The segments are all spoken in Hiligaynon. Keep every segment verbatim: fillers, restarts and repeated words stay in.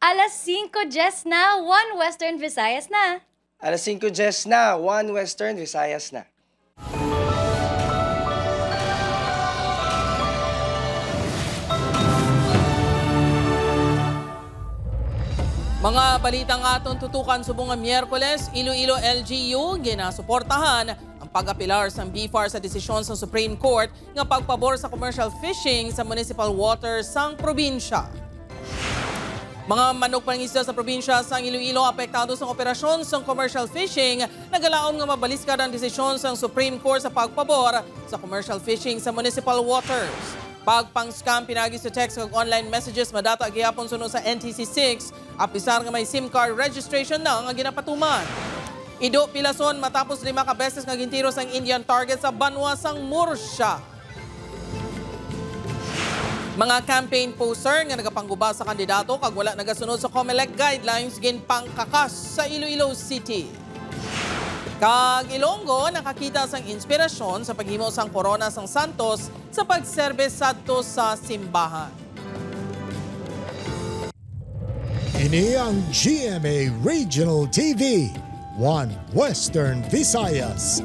Alas singko diyes na, One Western Visayas na. Alas singko diyes na, One Western Visayas na. Mga balita nga aton tutukan subong nga Miyerkules, Iloilo L G U ginasuportahan ang pag-apelar sang BFAR sa desisyon sang Supreme Court nga pagpabor sa commercial fishing sa municipal waters sang probinsya. Mga manugpangisda sa probinsya sang Iloilo apektado sang operasyon sang commercial fishing, nagalaom nga mabaliskad ang desisyon sang Supreme Court sa pagpabor sa commercial fishing sa municipal waters. Pagpang-scam pinaagi sa text kag online messages madata gihapon suno sa N T C six, apisar nga may SIM card registration na nga ginapatuman. Ido pilason matapos lima ka beses nga gintiro sang Indian target sa banwa sang Murcia. Mga campaign poster nga nagapangguba sa kandidato kag wala nagasunod sa Comelec guidelines ginpangkakas sa Iloilo City. Kag Ilonggo nakakita sang inspirasyon sa paghimo sang korona sang santos sa pagserbe sadto sa simbahan. Ini ang G M A Regional T V, One Western Visayas.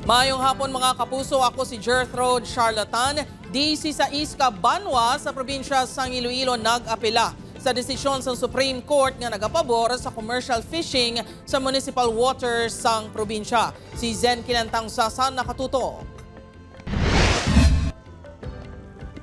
Mayong hapon, mga kapuso. Ako si Gertrude Charlatan. Disisais ka banwa sa probinsya sang Iloilo nag-apela sa desisyon sang Supreme Court nga nagapabor sa commercial fishing sa municipal waters sang probinsya. Si Zen Kilantang Sasa nakatutok.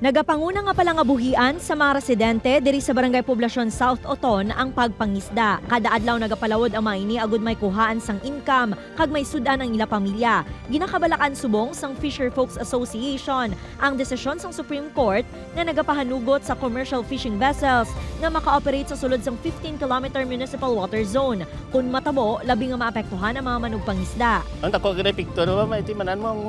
Nagapanguna nga palangabuhian sa mga residente diri sa Barangay Poblacion South Oton ang pagpangisda. Kada adlaw nagapalawod ang mga ini agud may kuhaan sang income kag may sud-an ang ila pamilya. Ginakabalakan subong sang Fisher Folks Association ang desisyon sang Supreme Court nga nagapahanugot sa commercial fishing vessels nga maka-operate sa sulod sang fifteen kilometer municipal water zone. Kon matabo, labi nga maapektuhan ang mga manugpangisda. Ang dako gid epekto, no, ba? May timanan mo ang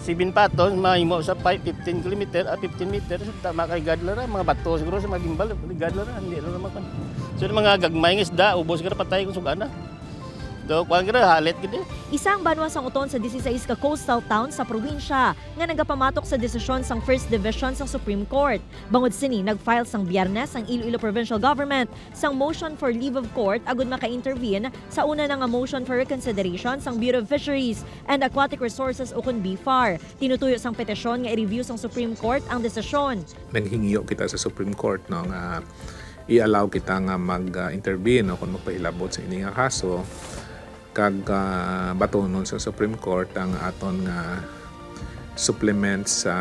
seven patos, mahimo sa five, fifteen kilometer, ah, fifteen meter. Tama kay gadlara, mga bato siguro sa mga gimbal, gadlara, hindi lang naman. So, yung mga gagmay nga isda, ubos ka na, patay kung sugana. So, kuwan ka na, halit gid eh. Isa ang banwa sang Oton sa disisais ka coastal town sa probinsya nga nagapamatok sa desisyon sang First Division sang Supreme Court. Bangod sini, nag-file sang Biyernes ang Iloilo Provincial Government sang motion for leave of court agud maka-intervene sa una na nga motion for reconsideration sang Bureau of Fisheries and Aquatic Resources ukon BFAR. Tinutuyo sang petisyon nga i-review sang Supreme Court ang desisyon. Naghingyo kita sa Supreme Court, no, nga i-allow kita nga mag-intervene, no, kung magpahilabot sa ini nga kaso. Kag, ah, batonon sa Supreme Court ang aton nga supplement sa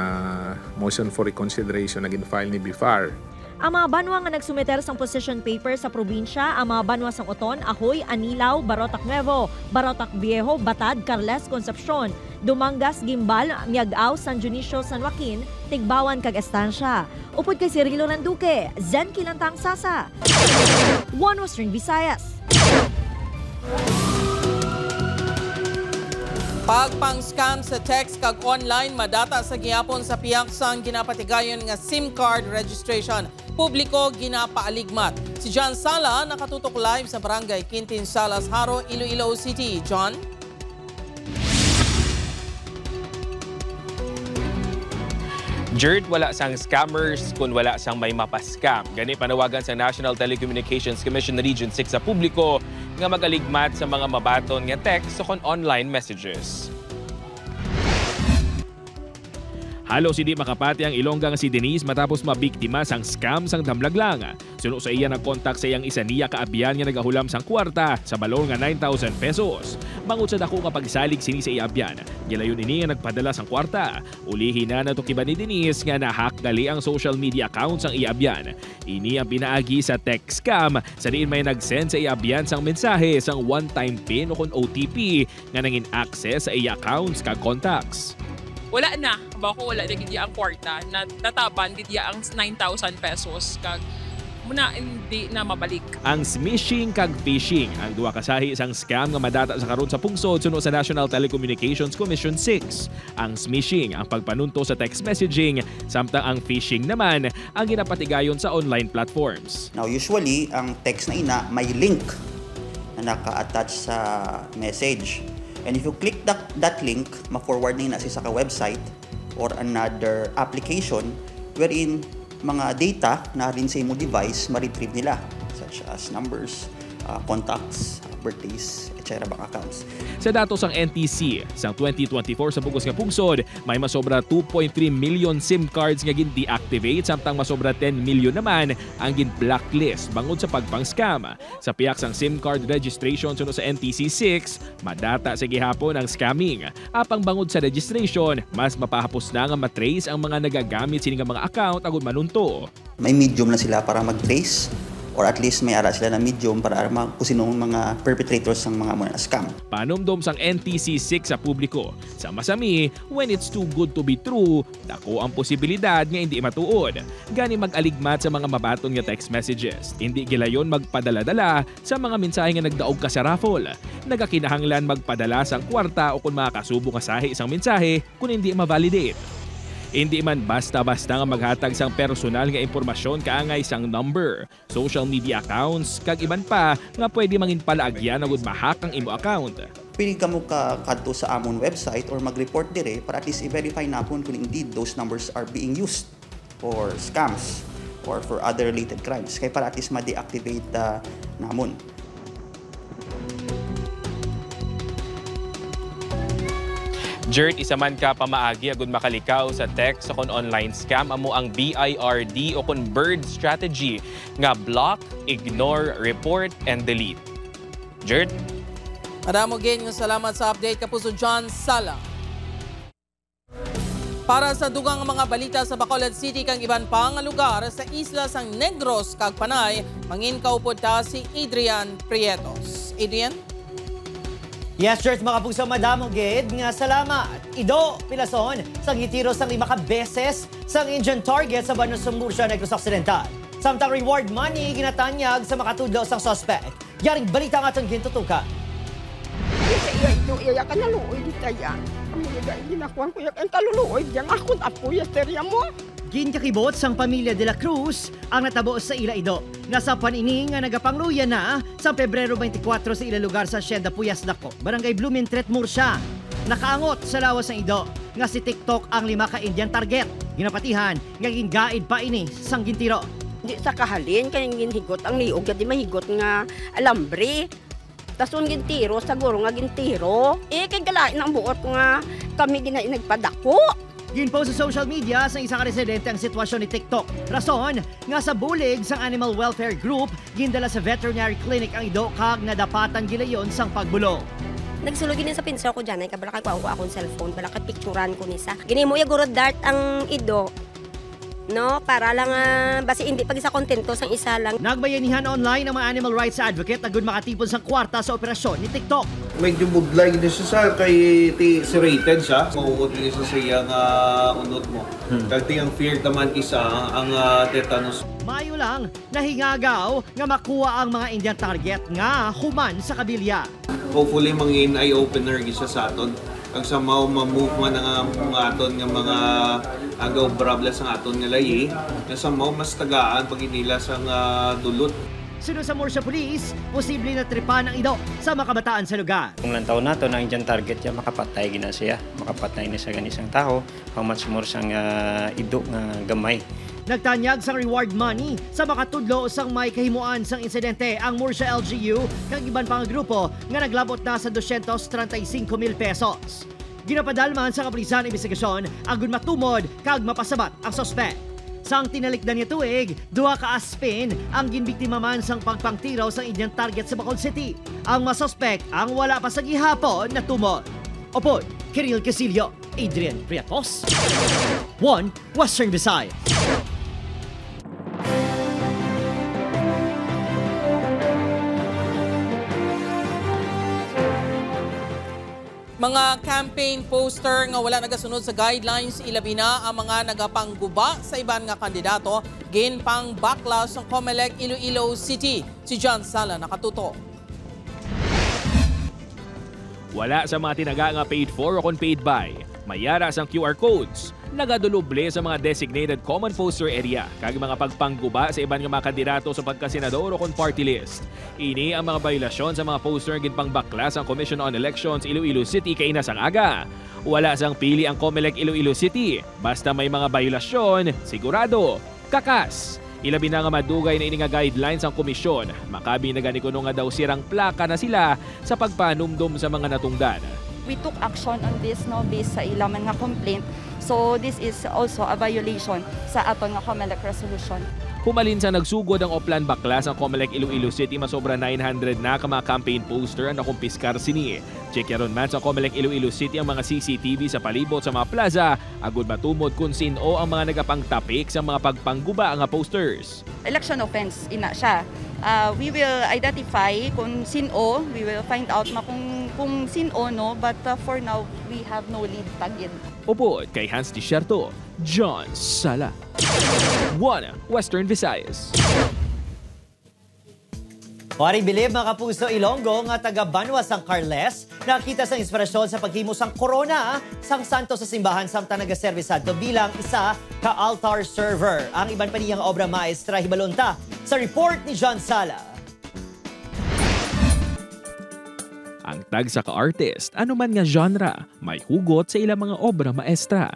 motion for reconsideration na gin-file ni BFAR. Ang mga banwa nga nagsumiter sang position paper sa probinsya, ang mga banwa sang Oton, Ajuy, Anilao, Barotac Nuevo, Barotac Viejo, Batad, Carles, Concepcion, Dumangas, Guimbal, Miag-ao, San Dionisio, San Joaquin, Tigbauan, kag Estancia. Upod kay Cirilo Randuque, Zen Kilantang Sasa, One Western Visayas. Pagpang-scam sa text kag online, madata sa gihapon sa pihak sang ginapatigayon nga SIM card registration. Publiko ginapaaligmat. Si John Sala nakatutok live sa Barangay Quintin Salas, Jaro, Iloilo City. John? Jert, wala sang scammers kun wala sang may mapa-scam. Gani, panawagan sang National Telecommunications Commission Region six sa publiko nga mag-aligmat sa mga mabaton nga text ukon online messages. Halos hindi makapati ang Ilongga nga si Denise matapos mabiktima sang scam sang damlag lang. Suno sa iya, nag-contact sa iyang isa niya ka abyan nga nagahulam sang kwarta sa balor nga nine thousand pesos. Bangod sa dako nga pagsalig sini sa iya abyan, gilayon ini nga nagpadala sang kwarta. Ulihi na, natukiban ni Denise nga na-hack gali ang social media account sang iya abyan. Ini ang pinaagi sa text scam, sa diin may nag-send sa iya abyan sang mensahe sang one-time pin ukon O T P nga nangin access sa iya accounts kag contacts. Wala na. Bawa ko, wala na gid iya ang kwarta. Na, nataban gid iya ang nine thousand pesos. Kag muna, hindi na mabalik. Ang smishing kag phishing, ang duha ka sahi sang scam nga madata sa karon sa pungsod, suno sa National Telecommunications Commission six. Ang smishing, ang pagpanunto sa text messaging, samtang ang phishing naman, ang ginapatigayon sa online platforms. Now, usually, ang text na ina may link na naka-attach sa message. And if you click that, that link, ma-forward na ina siya sa ka website or another application wherein Mga data na rin sa imo device, ma-retrieve nila, such as numbers, ah, contacts, birthdays, et cetera, bank accounts. Sa datos sang N T C, sang twenty twenty-four sa bug-os nga pungsod, may masobra two point three million SIM cards nga gin-deactivate, samtang masobra ten million naman ang gin-blacklist bangod sa pagpang-scam. Sa pihak sang SIM card registration suno sa N T C six, madata sa gihapon ang scamming. Apang bangod sa registration, mas mapahapos na nga ma-trace ang mga nagagamit sini nga mga account agud manunto. May medium na sila para mag-trace, or at least may ara sila na medium para ma-, kung sino ang mga perpetrators sang mga amo na scam. Panumdom sang N T C six sa publiko, sa masami, when it's too good to be true, dako ang posibilidad nga indi matuod. Gani, mag-aligmat sa mga mabaton nga text messages. Indi gilayon magpadala-dala sa mga mensahe nga nagdaog ka sa raffle. Nagakinahanglan magpadala sang kwarta o kon makasubo nga sahi sang mensahe kon indi ma-validate. Indi man basta-basta nga maghatag sang personal nga impormasyon kaangay sang number, social media accounts, kag iban pa nga pwede mangin palaagyan agud ma-hack ang imo account. Pwede kamo ka kadto sa amon website or mag-report dire para at least i-verify napon kung indeed those numbers are being used for scams or for other related crimes. Kay para at least ma-deactivate, ah, namon. Jert, isa man ka pamaagi agud makalikaw sa text o kon online scam amo ang B I R D o kon bird strategy nga block, ignore, report, and delete. Jert? Madamo gid nga salamat sa update, Kapuso John Sala. Para sa dugang nga mga balita sa Bacolod City kag iban pa nga lugar sa isla sang Negros kag Panay, mangin kaupod ta si Adrian Prietos. Adrian? Yes, Jert, mga pugso, madamo gid nga salamat. Ido, Pilason, sang gintiro sang lima ka beses sang Indian target sa Banwa sang Murcia, Negros Occidental. Samtang reward money ginatanyag sa makatudlo sang suspect. Yaring balita ang aton gintutukan. Iya, iya, iya, iya, kanaluoy di kaya. Ang mga ginakuan ko, yung kaluluoy, diyang akong apo, ya, serya mo. Ginkakibot sang pamilya de la Cruz ang natabo sa ila ido, nga sa pan ini nga nagapangluya na sa Pebrero twenty-four sa ila lugar sa Hacienda Puyas Dako, Barangay Blumentritt, Murcia. Nakaangot sa lawas sang ido nga si TikTok ang lima ka Indian target. Ginapatihan nga gingaid pa ini sang gintiro. Di sa kahalin kay ginhigot ang liog, di mahigot nga alambre. Dason gintiro, saguro nga gintiro. Eh, kay galain ang buot nga kami ginay nagpadako. Ginpost sa social media sang isa ka residente ang sitwasyon ni TikTok. Rason nga sa bulig sang Animal Welfare Group, gindala sa veterinary clinic ang ido kag nadapatan gilayon sang pagbulong. Nagsulod gid sa pinsa ko dyan, ay kabala kay kuha ko akong cellphone, bala kay picturan ko ni sa. Ginimo ya guro dart ang ido. No, para lang, ah, basi hindi pa gisa kontento sang isa lang. Nagbayanihan online ang mga animal rights advocate agud makatipon sang kwarta sa operasyon ni TikTok. Medyo budlay gid siya sa kay ti si rated siya. Mauot gid siya sa iya nga unot mo. Hmm. Kag ti ang fear taman isa ang, ah, tetanus. Maayo lang, nahingagaw nga makuha ang mga Indian target nga human sa kabilya. Hopefully, mangin eye-opener gid siya sa aton. Kag somehow, ma-move man ang, ang aton nga mga agaw brabla sa aton nga layi, nga somehow mas tagaan pag inila sa nga dulot. Suno sa Murcia Police, posible na tripan ang ido sa mga kabataan sa lugar. Kung lantaw nato na ang dyan target niya, makapatay gina siya, makapatay ni sa gani sang tawo. How much more sang, ah, ido nga gamay. Nagtanyag sang reward money sa makatudlo sang may kahimuan sang insidente ang Murcia L G U kag iban pa nga grupo nga naglabot na sa dosyentos treinta y cinco mil pesos. Ginapadalman sa kapulisan ang imbestigasyon agud matumod kag mapasabat ang suspek. Sang tinalikdan nga tuig, duha ka aspin ang ginbiktima man sang pagpangtiraw sang Indian target sa Bacolod City. Ang mga suspek ang wala pa sa gihapon natumod. Upod, Kiril Casillo, Adrian Prietos, One Western Visayas. Mga campaign poster nga wala nagasunod sa guidelines, ilabi na ang mga nagapangguba sa iban nga kandidato, ginpangbaklas sang Comelec Iloilo City. Si John Sala nakatutok. Wala sa mga tinaga nga paid for o kon paid by. May ara sang Q R codes. Nagaduloble sa mga designated common poster area kag mga pagpangguba sa iban nga mga kandidato sa pagkasenador o kon party list. Ini ang mga bayolasyon sa mga poster nga ginpangbaklas sang Commission on Elections Iloilo City kaina sang aga. Wala sang pili ang Comelec Iloilo City. Basta may mga bayolasyon, sigurado. Takas. Ilabi na nga madugay na ini nga guidelines ang komisyon, makabi na gani kuno nga daw sirang plaka na sila sa pagpanumdom sa mga natungdan. We took action on this, no, based sa ila man nga complaint. So this is also a violation sa aton nga COMELEC resolution. Humalin sa nagsugod ang Oplan Baklas, ang COMELEC Iloilo City masobra nine hundred na ka mga campaign poster ang nakumpiskar sini. Checkeron man sa COMELEC Iloilo City ang mga C C T V sa palibot sa mga plaza agud matumod kon sin-o ang mga nagapangtapik sa mga pagpangguba nga posters. Election offense ina siya. Uh, we will identify kung sin-o, we will find out ma kung, kung sin-o, no, but uh, for now, we have no lead pa gid. Upod kay Hans Desierto, John Sala. One Western Visayas. Wari bilib, mga kapuso, Ilonggo nga taga Banwa sang Carles nakita sang inspirasyon sa paghimo sang korona sang santo sa simbahan samtang nagaserbi sadto bilang isa ka altar server. Ang iban pa niya nga obra maestra hibalon ta sa report ni John Sala. Ang tagsa ka artist, anuman nga genre, may hugot sa ila mga obra maestra.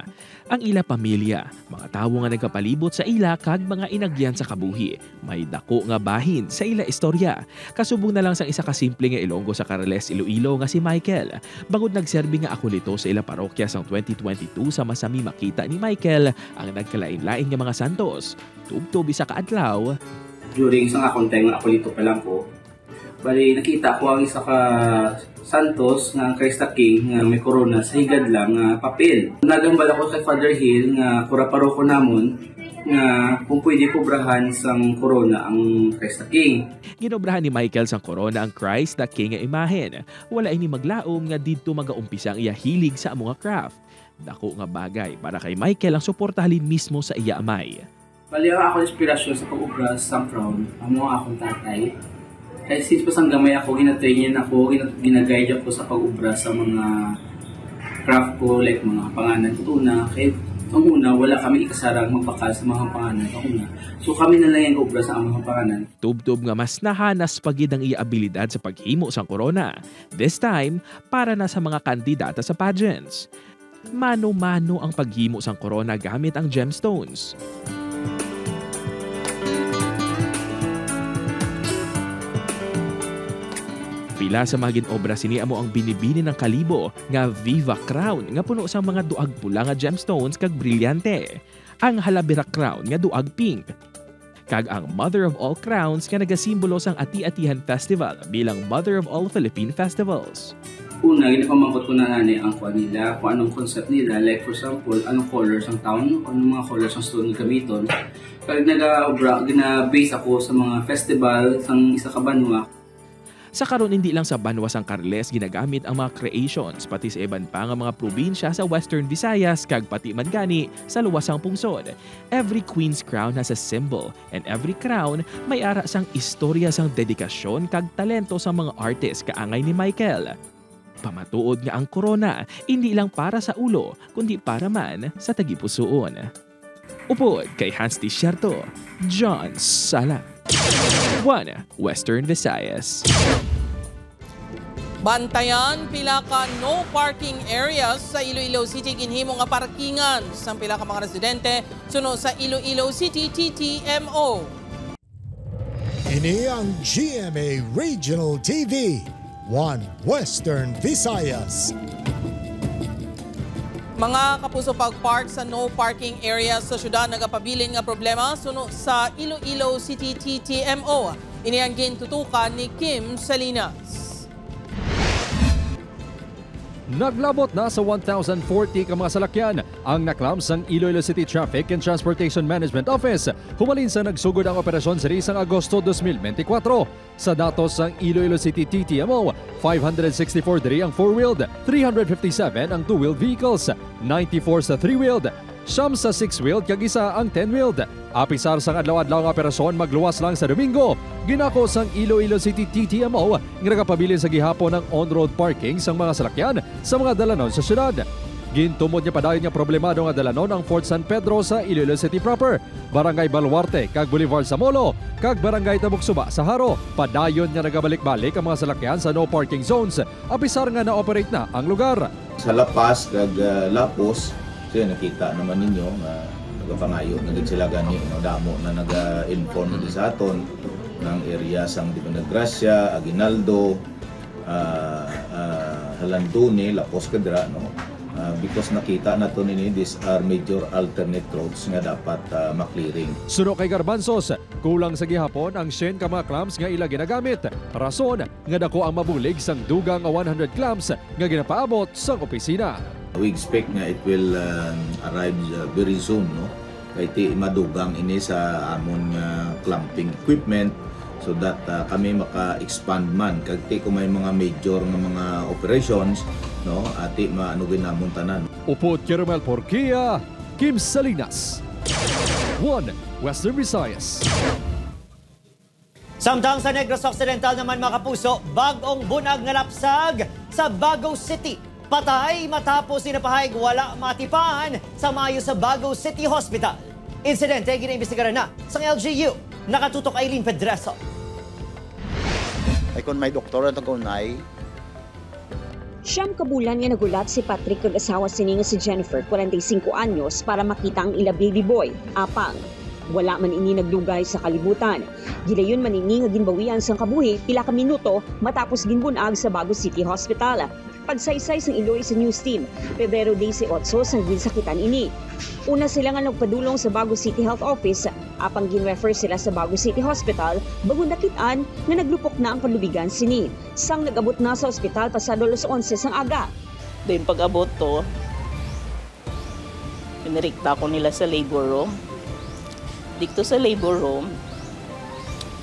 Ang ila pamilya, mga tawo nga nagapalibot sa ila kag mga inagyan sa kabuhi, may dako nga bahin sa ila istorya. Kasubong na lang sang isa ka simple nga Ilonggo sa Carles, Iloilo nga si Michael. Bangod nagserbi nga akolito sa ila parokya sang twenty twenty-two, sama-sami makita ni Michael ang nagkalain-lain nga mga santos. Tubtob isa ka adlaw, During sa akong time nga akolito pa lang ko, bali nakita ko ang isa ka santos nga ang Christ the King nga may korona sa higad lang nga papel. Nagambal ako kay Father Hill nga kura paroko namon nga kung pwede pobrahan sang korona ang Christ the King. Ginobrahan ni Michael sang korona ang Christ the King nga imahen. Wala ini maglaom nga didto magaumpisa ang iya hilig sa amo nga craft. Dako nga bagay para kay Michael ang suporta halin mismo sa iya amay. Bali, ang akon inspirasyon sa pag-obra sang crown amo ang akon tatay. Kay since pa sang gamay ako, gina-train niya ako, gina- gina-guide ako sa pag-obra sa mga craft ko, like mga panganan ko una. Kay ang una, wala kami ikasarang magbakal sa mga panganan ko una. So kami na lang ang obra sa among panganan. Tubtob nga mas nahanas pa gid ang iya abilidad sa paghimo sang korona. This time, para na sa mga kandidata sa pageants. Mano-mano ang paghimo sang korona gamit ang gemstones. Pila sa mga gin-obra sini amo ang binibini ng Kalibo nga Viva Crown nga puno sang mga duag pula nga gemstones kag brilyante, ang Halabira Crown nga duag pink, kag ang Mother of All Crowns nga nagasimbolo sang Ati-Atihan Festival bilang Mother of All Philippine Festivals. Una, ginapamangkot ko na nani ang kuan nila, kung anong concept nila, like for example, anong color sang town, kung anong mga color sang stone nga gamiton. Kag nagaobra, gina-base ako sa mga festival sang isa ka banwa. Sa karon, hindi lang sa banwa sang Carles ginagamit ang mga creations, pati sa iban pa nga mga probinsya sa Western Visayas kag pati man gani sa luwas sang pungsod. Every queen's crown has a symbol, and every crown may ara sang istorya sang dedikasyon kag talento sang mga artist kaangay ni Michael. Pamatuod nga ang korona indi lang para sa ulo, kundi para man sa tagipusoon. Upod kay Hans Desierto, John Sala. One Western Visayas. Bantayan, pila ka no parking areas sa Iloilo City ginhimo nga parkingan sang pila ka mga residente suno sa Iloilo City T T M O. Ini ang G M A Regional T V, One Western Visayas. Mga kapuso, pag-park sa no parking area sa syudad nagapabilin nga problema suno sa Iloilo City T T M O. Ini ang gintutukan ni Kim Salinas. Naglabot na sa one thousand forty ka mga salakyan ang na-clamp sang Iloilo City Traffic and Transportation Management Office humalin sa nagsugod ang operasyon sini sang Agosto dos mil benti kwatro. Sa datos sang Iloilo City T T M O, five hundred sixty-four diri ang four-wheeled, three hundred fifty-seven ang two-wheeled vehicles, ninety-four sa three-wheeled, siyam sa six-wheeled kag isa ang ten-wheeled. Apisar sang adlaw-adlaw nga operasyon magluwas lang sa Domingo, ginako sang Iloilo City T T M O nga nagapabilin sa gihapon ang on-road parking sang mga salakyan sa mga dalanon sa syudad. Gintumod nga padayon nga problemado nga dalanon ang Fort San Pedro sa Iloilo City proper, Barangay Baluarte kag Boulevard sa Molo, kag Barangay Tabuksuba sa Jaro. Padayon nga nagabalik-balik ang mga salakyan sa no parking zones, apisar nga na-operate na ang lugar. Sa La Paz kag ah, Lapuz, so yun, nakita naman ninyo nga Pangayo na gid sila gani, no? Damo na naga-inform na sa aton ng area sang Divina Gracia, Aguinaldo, ah, ah, Jalandoni, lapos ka dira, no? Ah, because nakita nato nini, these are major alternate routes nga dapat, ah, ma-clearing. Suno kay Garbanzos, kulang sa gihapon ang syen ka mga clamps nga ila ginagamit. Rason nga dako ang mabulig sang dugang nga one hundred clamps nga ginapaabot sang opisina. We expect nga it will, um, arrive, uh, very soon, no? Kay ti madugang ini sa amon nga clamping equipment, so that, uh, kami maka-expand man. Kag ti kung may mga major nga mga operations, no, ati maano gid namon tanan. Upod kay Romel Porquia, Kim Salinas, One Western Visayas. Samtang sa Negros Occidental naman, mga kapuso, bag-ong bunag nga lapsag sa Bago City. Patay matapos sinapahayag wala matipan sa maayo sa Bago City Hospital. Insidente ginaimbestigaran na sang L G U. Nakatutok Aileen Pedreso. Ay, kung may doktor ang tagunay, Siyam ka bulan nga naghulat si Patrick kag asawa sini nga si Jennifer, kwarenta y singko anyos, para makita ang ila baby boy. Apang wala man ini nagdugay sa kalibutan. Gilayon man ini nga ginbawian sang kabuhi pila ka minuto matapos ginbun-ag sa Bago City Hospital. Pagsaysay sang iloy sa news team, Pebrero dieciocho sang ginsakitan ini. Una sila nga nagpadulong sa Bago City Health Office, apang gin-refer sila sa Bago City Hospital, bangod nakit-an nga naglupok na ang palubigan sini. Sang nag-abot na sa ospital pasado alas onse sang aga. Then pag-abot to, pinirikta ko nila sa labor room. Dito sa labor room,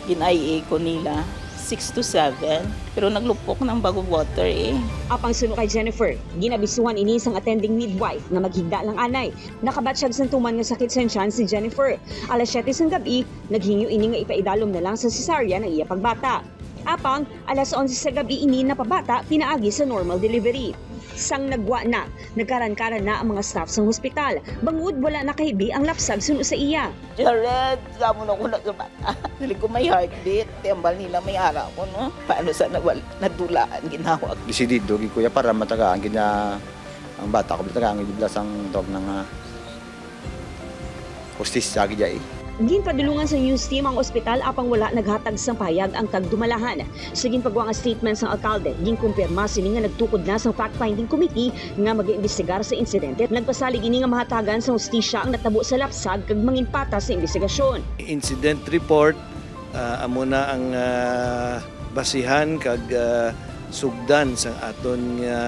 gin-I A ko nila six to seven, pero naglupok ng bag of water eh. Apang suno kay Jennifer, ginabisuhan ini sang attending midwife nga maghigda lang anay. Nakabatsyag sang tuman nga sakit sang tiyan si Jennifer. Alas siyete sang gab-i, naghingyo ini nga ipaidalom na lang sa cesarean ang iya pagbata. Apang alas onse sa gab-i ini napabata pinaagi sa normal delivery. Sang nagwa na, nagkaran-karan na ang mga staff sang hospital, bangod wala nakahibi ang lapsag suno sa iya. Jared, samo na ko na sa bata. Dili ko may heartbeat. Tiambal nila may ara ko, no? Paano sa nawal-, nadulaan, ginawag? Desidido gid ko ya para matagaan gid na ang bata ko, matagaan gid bala sang tawag na nga hustisya gid ya eh. Ginpadulungan sa news team ang ospital apang wala naghatag sang pahayag ang tagdumalahan. Sa ginpagwa nga statement sang alkalde, ginkumpirma sini nga nagtukod na sang fact-finding committee nga mag-iimbestigar sa insidente. Nagpasalig ini nga mahatagan sang hustisya ang natabo sa lapsag kag manginpatas sa imbestigasyon. Incident report, ah, amo na ang, ah, basihan kag, ah, sugdan sang aton nga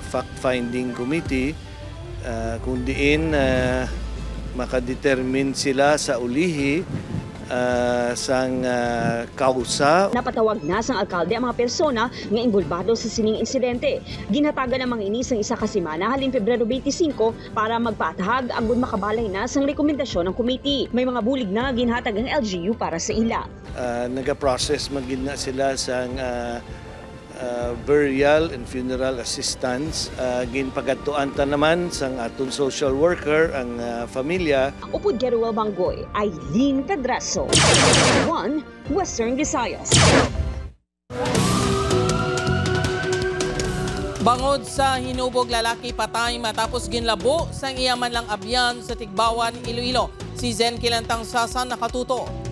fact-finding committee, ah, kung diin, ah, makadetermine sila sa ulihi, ah, sang, ah, kausa. Napatawag na sang alkalde ang mga persona nga inbolbado sa sining insidente. Ginhatagan ang mga ini sang isa ka semana halin Pebrero twenty-five para magpatahag agud makabalay na sang rekomendasyon ang committee. May mga bulig na nga ginhatag ang L G U para sa ila. Ah, nagaprocess man gid na sila sang, ah, ah, burial and funeral assistance. Ah, ginpagadtuan ta naman sang aton social worker ang, ah, familia. Upod kay Ruel Banggoy, Aileen Pedraso, One Western Visayas. Bangod sa hinubog, lalaki patay matapos ginlabo sang iya man lang abyan sa Tigbawan, Iloilo. Si Zen Kilantang Sasa nakatutok.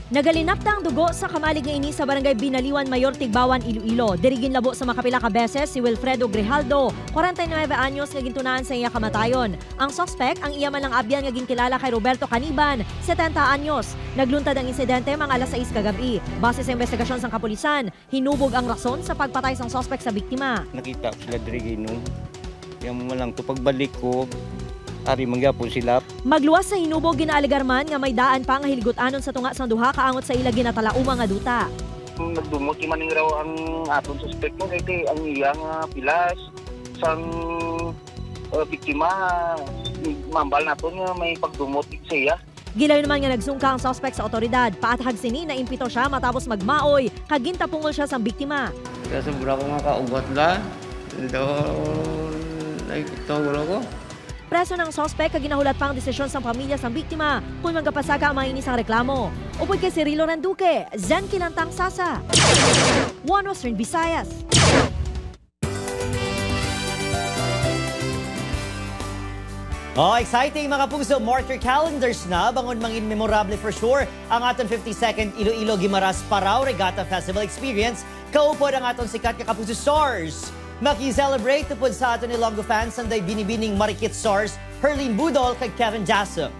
Nagalinapta ang dugo sa kamalig nga ini sa Barangay Binaliwan Mayor, Tigbawan, Iloilo. Diri ginlabo sa makapila ka beses si Wilfredo Grijaldo, kwarenta y nuebe anyos, nga gintunaan sa iya kamatayon. Ang suspek, ang iya man lang abyan nga ginkilala kay Roberto Caniban, setenta anyos. Nagluntad ang insidente mga alas sais kagab-i. Base sa investigasyon sang kapulisan, hinubog ang rason sa pagpatay sang suspek sa biktima. Nakita ko sila diri giinom. Kaya mo lang to, pagbalik ko, ari man gyapon sila. Magluwas sa hinubog, ginaalegar man nga may daan pa nga hilgut-anon sa tunga sang duha kaangot sa ila ginatalauma nga duta. Nagdumot man raw ang aton suspek mo, kay, kay ang iya nga pilas sang, uh, biktima, mambal naton nga may pagdumot sa iya. Gilayon man nga nagsungka ang suspek sa awtoridad. Paathag sini, naimpito sia matapos magmaoy kag gintapungol sia sang biktima. Kaya sobra ko nga kaugat la, daw nakikita ko. Preso na ang suspek kag ginahulat pa ang desisyon sang pamilya sang biktima kon magapasaka ang mga ini sang reklamo. Upod kay Cirilo Randuque, Zen Kilantang Sasa, One Western Visayas. Oh, exciting, mga kapuso. Mark your calendars na. Bangon mangin memorable for sure ang aton fifty-second Iloilo Guimaras Parao Regatta Festival Experience. Kaupod ang aton sikat nga kapuso stars. Maki-celebrate tupod sa aton Ilonggo fans, sanday binibining marikit stars Herlene Budol kag Kevin Dassup.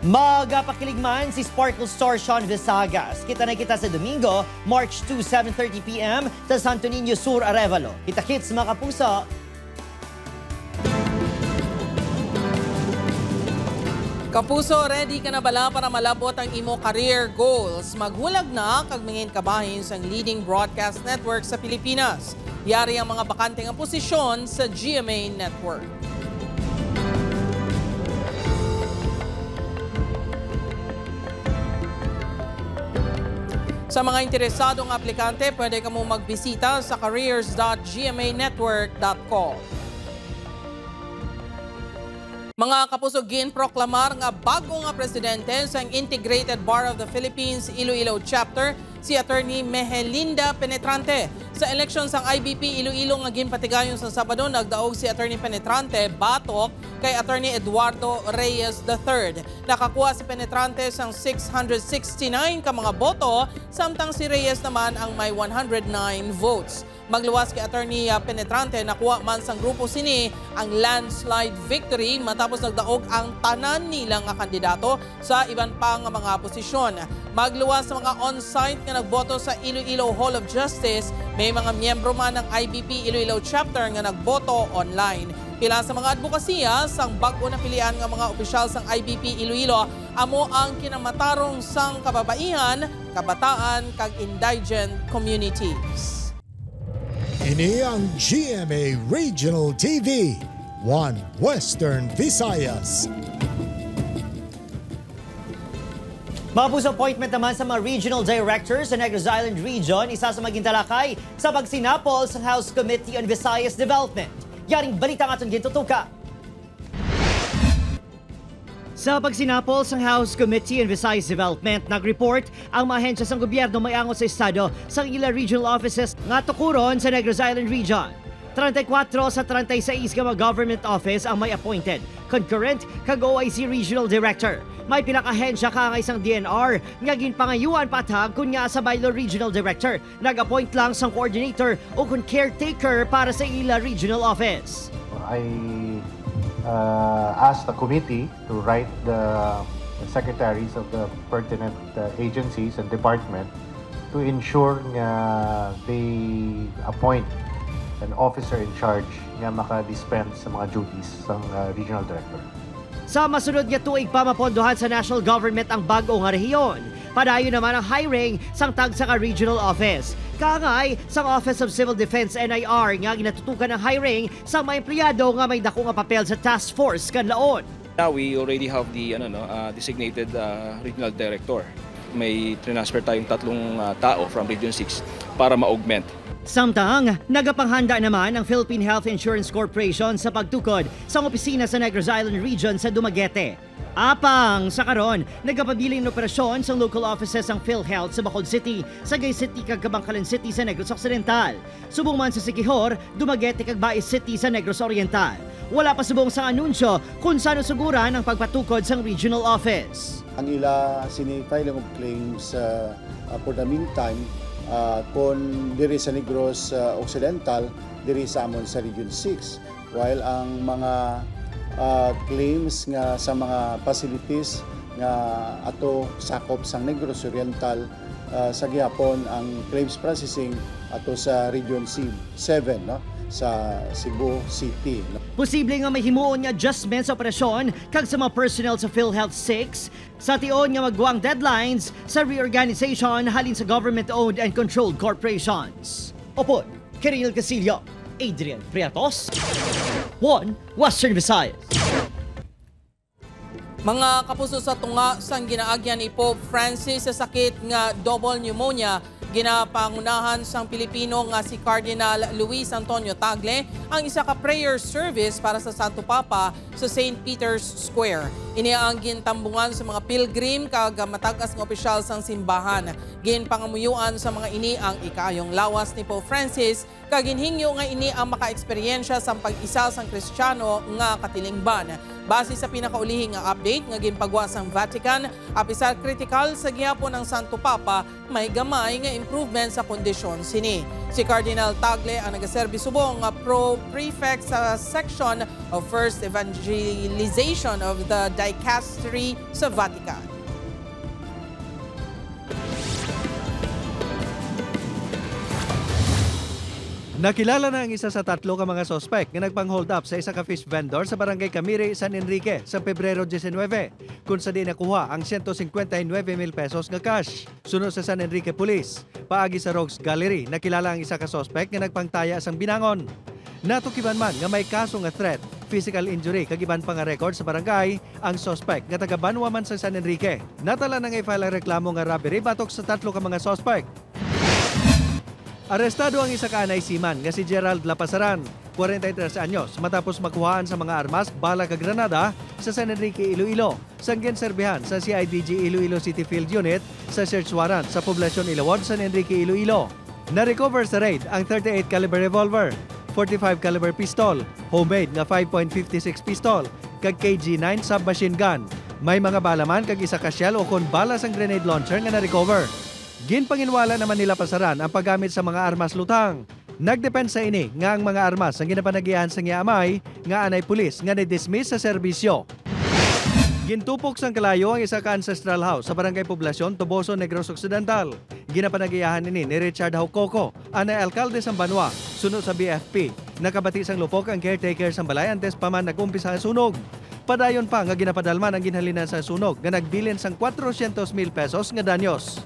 Magapakilig man si Sparkle star Sean Visagas. Kita na kita sa Domingo, March two, seven thirty p m sa Santo Niño Sur, Arevalo. Kita-kits, mga kapuso! Kapuso, ready ka na bala para malab-ot ang imo career goals? Maghulag na kag mangin kabahin sang leading broadcast network sa Pilipinas. Yari ang mga bakante nga posisyon sa G M A Network. Sa mga interesado nga aplikante, pwede kamo magbisita sa careers dot G M A network dot com. Mga kapuso, ginproklamar nga bag-o nga presidente sang Integrated Bar of the Philippines Iloilo Chapter si Attorney Mehelinda Penetrante. Sa eleksyon sang I B P Iloilo nga ginpatigayon sa Sabado, nagdaog si Attorney Penetrante batok kay Attorney Eduardo Reyes the third. Nakakuha si Penetrante sang six hundred sixty-nine ka mga boto, samtang si Reyes naman ang may one hundred nine votes. Magluwas kay Attorney, ah, Penetrante, nakuha man sang grupo sini ang landslide victory matapos nagdaog ang tanan nila nga kandidato sa iban pa nga mga posisyon. Magluwas sa mga on-site nga nagboto sa Iloilo Hall of Justice, may mga miyembro man ng I B P Iloilo Chapter nga nagboto online. Pila sa mga adbokasiya sang bag-o napilian nga mga opisyal sang I B P Iloilo amo ang kinamatarong sang kababaihan, kabataan, kag indigent communities. Ini ang G M A Regional T V, One Western Visayas. Mga puso, appointment naman sa mga regional directors sa Negros Island Region, isa sa maging talakay sa pagsinapol sa House Committee on Visayas Development. Yaring balita ang aton gintutukan. Sa pagsinapol sang House Committee on Visayas Development, nag-report ang mga ahensya sang gobyerno may angot sa estado sang ila regional offices nga tukuron sa Negros Island Region. Treinta y cuatro sa treinta y seis nga mga government office ang may appointed, concurrent, kag O I C Regional Director. May pila ka ahensya kaangay sang D N R nga ginpangayuan paathag kon ngaa sa bylaw Regional Director nag-appoint lang sang coordinator ukon caretaker para sa ila regional office. I, uh, asked the committee to write the, the secretaries of the pertinent, uh, agencies and department to ensure nga they appoint an officer in charge nga maka-dispense sa mga duties sang, uh, regional director. Sa masunod nga tuig pa, mapondohan sa national government ang bag-o nga rehiyon. Padayon naman ang hiring sang tagsa ka regional office. Kaangay sang Office of Civil Defense, N I R, nga ginatutukan ang hiring sang mga empleyado nga may dako nga papel sa task force kanlaon. Now, we already have the, ano, no, uh, designated, uh, regional director. May transfer tayong tatlong, uh, tao from Region six para ma-augment. Samtang, nagapanghanda naman ang Philippine Health Insurance Corporation sa pagtukod sang opisina sa Negros Island Region sa Dumaguete. Apang, sa karon, nagapabilin ang operasyon sang local offices sang PhilHealth sa Bacolod City, Sagay City, kag Kabankalan City sa Negros Occidental. Subong man sa Siquijor, Dumaguete, kag Bais City sa Negros Oriental. Wala pa subong sang anunsyo kon san-o suguran ang pagpatukod sang regional office. Ang ila sini filing of claims, ah, ah, for the meantime, ah, kon diri sa Negros, ah, Occidental, diri sa amon sa Region six, while ang mga, ah, claims nga sa mga facilities nga ato sakop sang Negros Oriental, ah, sa gihapon ang claims processing ato sa Region C-, seven, no, sa Cebu City, no. Posible nga may himuon nga adjustment sa operasyon kag sa mga personnel sa PhilHealth six sa tion nga magwa ang deadlines sa reorganization halin sa government-owned and controlled corporations. Upod kay Reniel Castillo, Adrian Priatos, One Western Visayas. Mga kapuso, sa tunga sang ginaagyan ni Pope Francis sa sakit nga double pneumonia, ginapangunahan sang Pilipino nga si Cardinal Luis Antonio Tagle ang isa ka prayer service para sa Santo Papa sa Saint Peter's Square. Ini ang gintambungan sa mga pilgrim kag matag-as nga opisyal sang simbahan. Ginpangamuyoan sa mga ini ang ikaayong lawas ni Pope Francis, kag ginhingyo nga ini ang makaeksperyensya sang pag-isa sang Kristiyano nga katilingban. Base sa pinakaulihi nga update nga ginpagwa sang Vatican, apisar kritikal sa gihapon ang Santo Papa, may gamay nga improvement sa kondisyon sini. Si Cardinal Tagle ang nagaserbi subong nga pro prefect sa Section of First Evangelization of the Dicastery sa Vatican. Nakilala na ang isa sa tatlo ka mga suspek nga nagpang-hold up sa isa ka fish vendor sa Barangay Camiri, San Enrique, sa Pebrero diecinuebe, kung sa diin nakuha ang siyento singkwenta y nuebe mil pesos nga cash. Suno sa San Enrique Police, paagi sa Rogues Gallery, nakilala ang isa ka suspek nga nagpangtaya sang binangon. Natukiban man nga may kaso nga threat, physical injury kag iban pa nga record sa barangay ang suspek nga taga Banwa man sa San Enrique. Natala na nga i-file ang reklamo nga robbery batok sa tatlo ka mga suspek. Arestado ang isa ka anay seaman nga si Gerald Lapasaran, kwarenta y tres anyos, matapos makuhaan sa mga armas, bala kag granada sa San Enrique, Iloilo, sang ginserbihan sa C I D G Iloilo City Field Unit sa search warrant sa Poblacion Ilawod, San Enrique, Iloilo. Na-recover sa raid ang thirty-eight caliber revolver, forty-five caliber pistol, homemade nga five point fifty six pistol, kag K G nine submachine gun. May mga bala man kag isa ka shell ukon bala sang grenade launcher nga na-recover. Ginpanginwala naman ni Lapasaran ang paggamit sa mga armas lutang. Nagdepensa ini nga ang mga armas ang ginapanagiahan sang iya amay nga anay pulis nga ni-dismiss sa serbisyo. Gintupok sang kalayo ang isa ka ancestral house sa Barangay Poblacion, Toboso, Negros Occidental. Ginapanagiahan ini ni Richard Haucoco, anay alkalde sang banwa. Suno sa B F P, nakabati sang lupok ang caretaker sang balay antes pa man nag-umpisa ang sunog. Padayon pa nga ginapadalman ang ginhalinan sang sunog nga nagbilin sang kwatrocientos mil pesos nga danyos.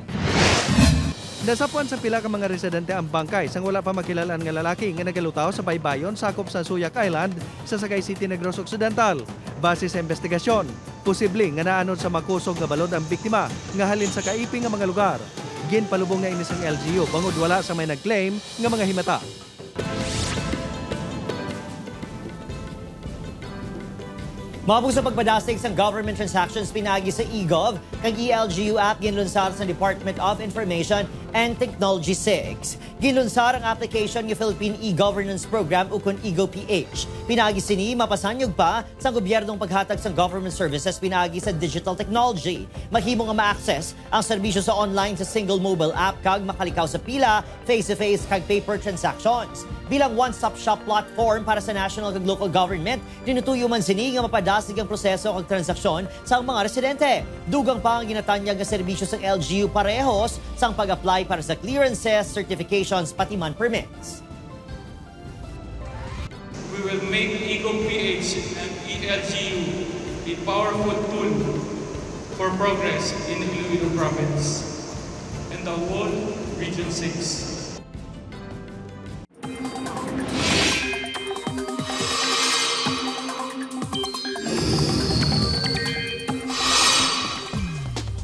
Nasapwan sa pila ka mga residente ang bangkay sang wala pa makilal-an nga lalaki nga nagalutaw sa baybayon sakop sa Suyac Island sa Sagay City, Negros Occidental. Base sa investigasyon, posible nga naanod sa makusog nga balod ang biktima nga halin sa kaiping nga mga lugar. Ginpalubong na ini sang L G U bangod wala sa may nag-claim nga mga himata. Maupod sa pagpadasig sang government transactions pinaagi sa eGov kag eLGU app ginlunsar sa Department of Information and Technology six. Ginlunsar ang application nga Philippine e-Governance Program ukon eGov PH. Pinaagi sini, mapasanyog pa sang gobyerno ang paghatag sang government services pinaagi sa digital technology. Mahimo nga ma-access ang serbisyo sa online sa single mobile app kag makalikaw sa pila, face-to-face, kag paper transactions. Bilang one-stop-shop platform para sa national kag local government, tinutuyo man sini nga mapadasig ang proseso kag transaksyon sang mga residente. Dugang pa ang ginatanyag nga serbisyo sang L G U parehos sang pag-apply para sa clearances, certifications, pati man permits. We will make eGov PH and eLGU a powerful tool for progress in Iloilo Province and the whole Region six.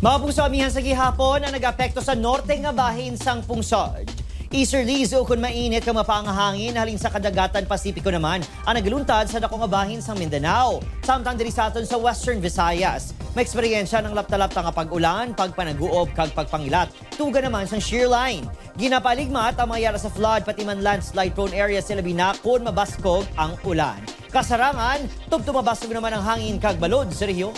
Mga puso, amihan sa gihapon ang nag-apekto sa norte nga bahin sang pungsod. Easterlies ukon mainit nga mapangahangin halin sa kadagatan Pasipiko naman ang nagluntad sa dako nga bahin sang Mindanao. Samtang diri sa aton sa Western Visayas, may eksperyensya ng lapta-lapta nga pag-ulan, pagpanaguob, kag pagpangilat. Tuga naman sang shear line. Ginapaligmat ang mga yara sa flood pati man landslide prone area sa labi na kon mabaskog ang ulan. Kasarangan, tubtob mabaskog naman ang hangin kag balod sa rehiyon.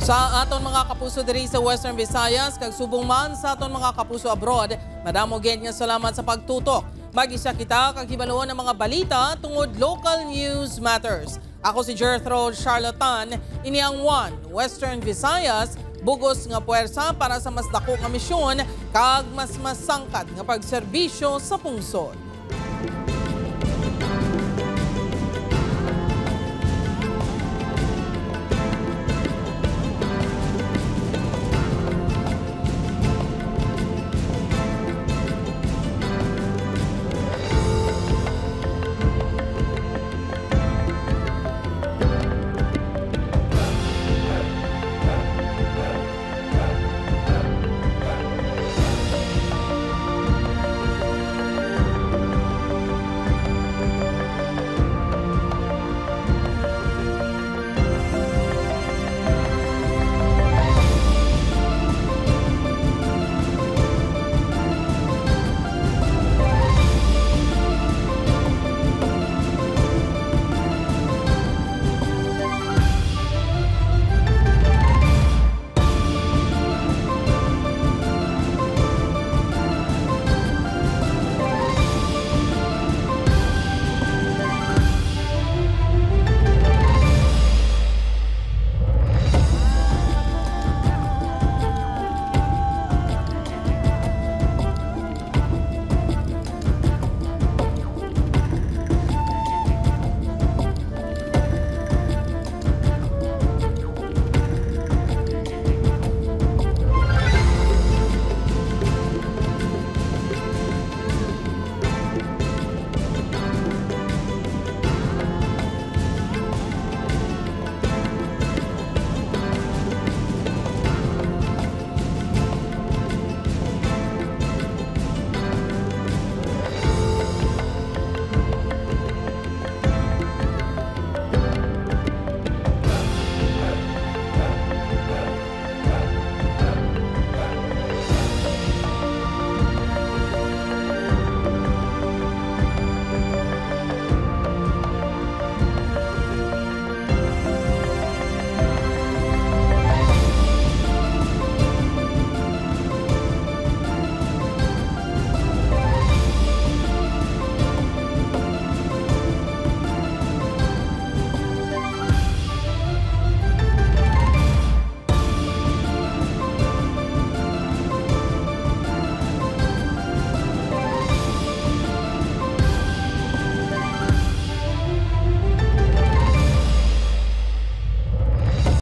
Sa aton mga kapuso diri sa Western Visayas kag subong man sa aton mga kapuso abroad, madamo gid nga salamat sa pagtutok. Mag-isa kita kag hibaluon ang mga balita tungod local news matters. Ako si Jethro Charlatan, ini ang One Western Visayas, bugos nga puwersa para sa mas dako nga misyon kag mas masangkad nga pagserbisyo sa pungsod.